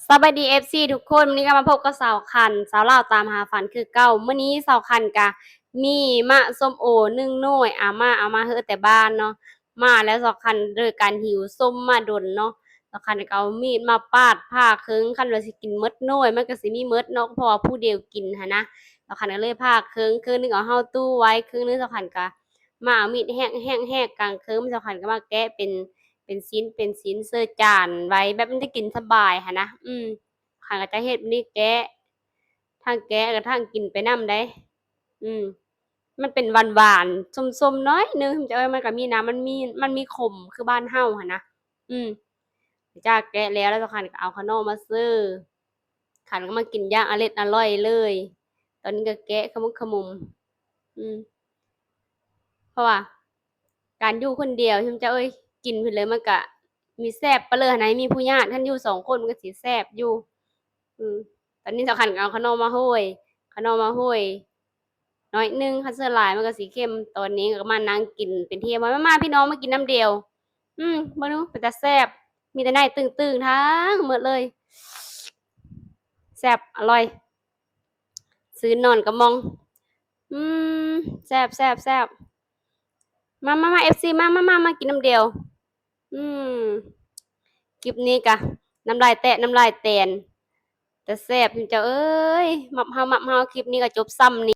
ສະບາຍດີ ເອັຟຊີ ທຸກຄົນ, ມື້ນີ້ກໍມາພົບກັບສາວຂັນ ສາວລາວຕາມຫາຝັນຄືເກົ່າ. ມື້ນີ້ສາວຂັນກະມີໝາກສົ້ມໂອໜຶ່ງໜ່ວຍ ອາມາ ເອົາມາເຮີແຕ່ບ້ານເນາະ, ມາແລ້ວສາວຂັນໂດຍການຫິວສົ້ມມາດົນເນາະ, ສາວຂັນກໍເອົາມີດມາປາດຜ່າເຄິ່ງ, ຄັນວ່າຊິກິນໝົດໜ່ວຍ ມັນກໍຊິມີໝົດເນາະ ເພາະວ່າຜູ້ດຽວກິນຫັ້ນນະ. ສາວຂັນກໍເລີຍຜ່າເຄິ່ງ, ເຄິ່ງໜຶ່ງເອົາເຂົ້າຕູ້ໄວ້, ເຄິ່ງໜຶ່ງສາວຂັນກໍ ມາເອົາມີດແຮກໆໆກາງເຄິ່ງ, ສາວຂັນກໍມາແກະເປັນ ເປັນຊິ້ນເປັນຊິ້ນໃສ່ຈານໄວ້ ແບບມັນຈະກິນສະບາຍຫັ້ນນະ. ອືມ ຂ້ອຍກໍຈະເຮັດແບບນີ້ ແກະ ທັງແກະກໍທັງກິນໄປນຳໄດ໋. ອືມ ມັນເປັນຫວານໆ ສົ້ມໆ ໜ້ອຍໜຶ່ງ ຈະເອີ້ນ ມັນກໍມີນ້ຳ ມັນມີ ມັນມີຂົມຄືບ້ານເຮົາຫັ້ນນະ. ອືມ ຈາກແກະແລ້ວ ແລ້ວສາວຂັນກໍເອົາຂະໜໍ່ມາເຊີ ຂັນກໍມາກິນຢ່າງອະເລັດອະລ່ອຍເລີຍ. ຕອນນີ້ກໍແກະຂະມຸກຂະມຸມ ອືມ ເພາະວ່າການຢູ່ຄົນດຽວ ເຈົ້າເອີຍ ກິນໄປເລີຍ ມັນກະມີແຊບປະເລີຫັ້ນນະ ມີຜູ້ຍາດ. ຄັນຢູ່ສອງຄົນມັນກະຊິແຊບຢູ່. ອືມ ຕອນນີ້ສາວຂັນກໍເອົາຂະໜໍ່ມາໂຮຍ ຂະໜໍ່ມາໂຮຍໜ້ອຍໜຶ່ງ, ຄັນເສືອຫຼາຍມັນກະຊິເຄັມ. ຕອນນີ້ກໍມານັ່ງກິນເປັນທີ່ຮຽບຮ້ອຍ. ມາໆ ພີ່ນ້ອງ ມາກິນນຳດຽວ. ອືມ ເບິ່ງດູ ເປັນຕາແຊບ, ມີແຕ່ນ້ຳຕຶ້ງໆ ທັງໝົດເລີຍ. ແຊບ ອະລ່ອຍ ຊື່ນນອນກະມ່ອງ. ອືມ ແຊບໆໆ. ມາໆໆ ເອັຟຊີ ມາໆໆ ມາກິນນຳດຽວ. ອືມ ຄລິບນີ້ກະນ້ຳລາຍແຕະນ້ຳລາຍແຕນ ແຕ່ແຊບ ເຈົ້າເອີຍ. ມັບເຮົາ ມັບເຮົາ. ຄລິບນີ້ກະຈົບຊ່ຳນີ້.